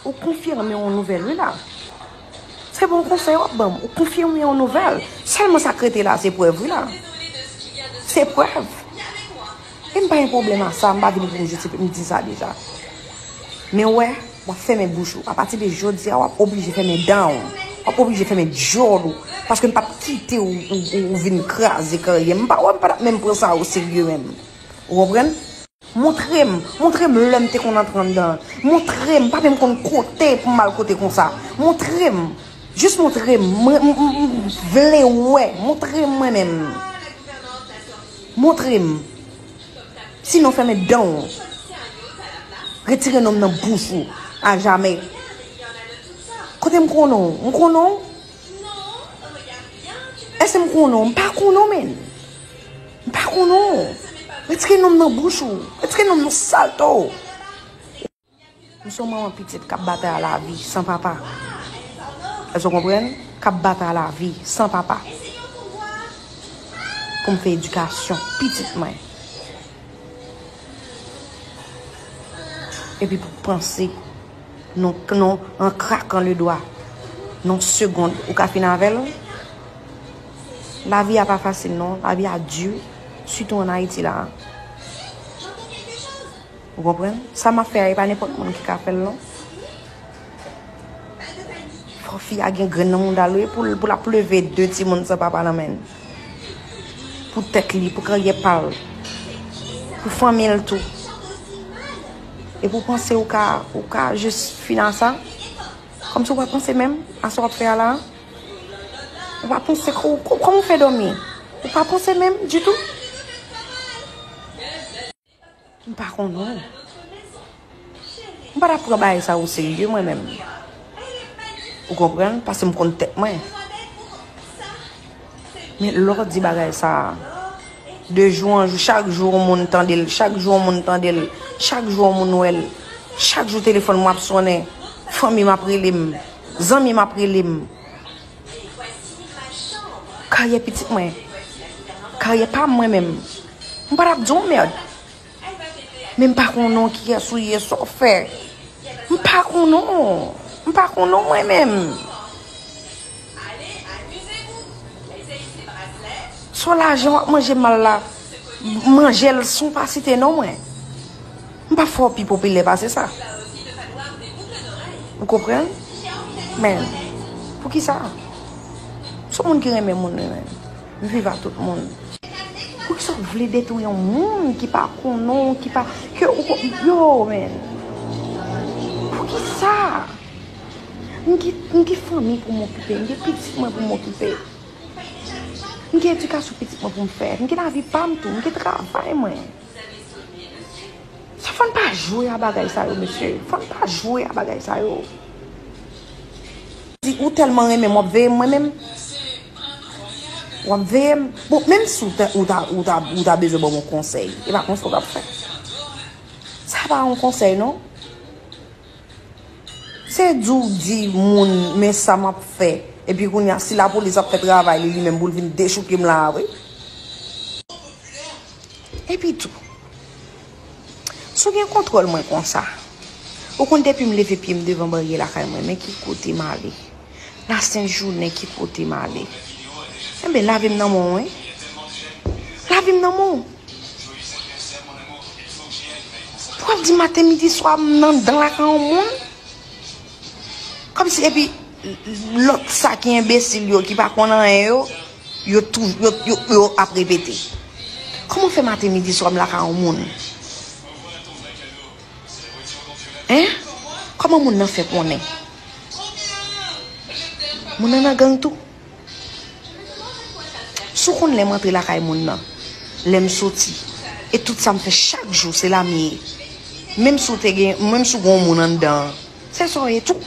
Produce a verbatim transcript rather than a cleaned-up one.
Ou konfime yon nouvèl, wi la. Se bon konsèy w ap ban m. Ou konfime yon nouvèl. Sèlman sa k rete la, se prèv, wi la. Se prèv. E m pa gen pwoblèm a sa, m pa vini pou m jistifye, m di sa deja. Men w wè, w ap fèmen bouch ou. Apati de jodi a, w ap oblije fèmen dan w. W ap oblije fèmen djòl ou. Paske m p ap kite w, w, w, w vin kraze karyè m. M pa wè, m pa t ap menm pran sa oserye menm. Ou konprann? Montre m, montre m lè m te konn antre anndan an. Montre m, pa menm konn kote pou m al kote konsa. Montre m, jis montre m, mwen, m, m, m vle wè, montre m mwen menm. Montre m. Sinon, fèmen dan w. Retire non m nan bouch ou, ajamè. Kote m konnen w? M konnen w? Èske m konnen w? M pa konnen w, menn. M pa konnen w. Retire non m nan bouch ou. Retire non m nan salto. M se yon manman pitit k ap batay a lavi san papa. Èske w konprann? K ap batay a lavi san papa. Pou m fè edikasyon pitit mwen. Epi pou panse, non, non, an krakan le dwa, nan segonn, ou ka fin avè l. Lavi a pa fasil, non. Lavi a di, sitou ann Ayiti la. Ou konprann? Sa m ap fè a, e pa nenpòt moun ki ka fè l, non. Fò fi a gen grenn nan mouda l, wi, pou l, pou l ap leve de timoun san papa nan men l. Pou tèt li, pou karyè pa l. Pou fanmi l tou. E pou panse ou ka, ou ka jis fin a sa. Kòmsi ou pa panse menm a sa w ap fè a la. Ou pa panse ko-, ko-, kòman w fè dòmi? Ou pa panse menm ditou? M pa konnen w. M pa t ap pran bagay sa oserye, mwen menm. Ou konprann? Paske m konn tèt mwen. Men lè w di bagay sa a, de jou an jou, chak jou yon moun tande l, chak jou yon moun tande l, chak jou yon moun wè l, chak jou telefòn mwen ap sonnen, fanmi m ap rele m, zanmi m ap rele m. Karyè pitit mwen. Karyè pa m mwen menm. M pa t ap di w mèd. Men m pa konnen w kiyès ou ye, sa w fè. M pa konnen w. M pa konnen w mwen menm. Sa w lajan w ap manje mal la, manje l san w pa site non mwen. M p ap fè w pi popilè pase sa. Ou konprann? Men, poukisa? M se yon moun ki renmen moun, wi, men. M viv ak tout moun. Poukisa w vle detwi yon moun ki pa konnen w, ki pa, ke ou ko-, yo, men. Poukisa? M gen, m gen fanmi pou m okipe, m gen pitit mwen pou m okipe. M gen edikasyon pitit mwen pou m fè, m gen lavi pa m tou, m gen travay mwen. Sa fò n pa jwe a bagay sa yo, mesye. Fò n pa jwe a bagay sa yo. Di ou tèlman renmen m, w ap veye m mwen menm? W ap veye m? Bon, menm si w ta, ou ta, ou ta, ou ta bezwen ban m yon konsèy, e pa konsèy w t ap fè. Sa pa yon konsèy, non. Se di w di moun, men sa m ap fè. Epi kounye a, si lapolis ap fè travay li, li menm pou l vin dechouke m la a, wi. Epi tou, si w gen kontwòl mwen konsa, ou konn depi m leve pye m devan baryè lakay mwen, men ki kote m ale? Lasent jounen, ki kote m ale? Enben, lavi m nan men w, wi. Lavi m nan men w. Pou w ap di maten, midi, swa, m nan, anndan lakay yon moun? Kòmsi, epi, lòt sa ki enbesil yo, ki pa konn anyen yo, yo tou, yo, yo, yo ap repete. Kòman fè maten, midi, swa, m lakay yon moun? Hein? Kòman moun nan fè konnen? Moun nan nan gang tou? Si w konn lè m antre lakay moun nan, lè m soti, e tout sa m fè chak jou, se la m ye. Menm si w te gen, menm si w gen yon moun anndan an, se sa w ye tou.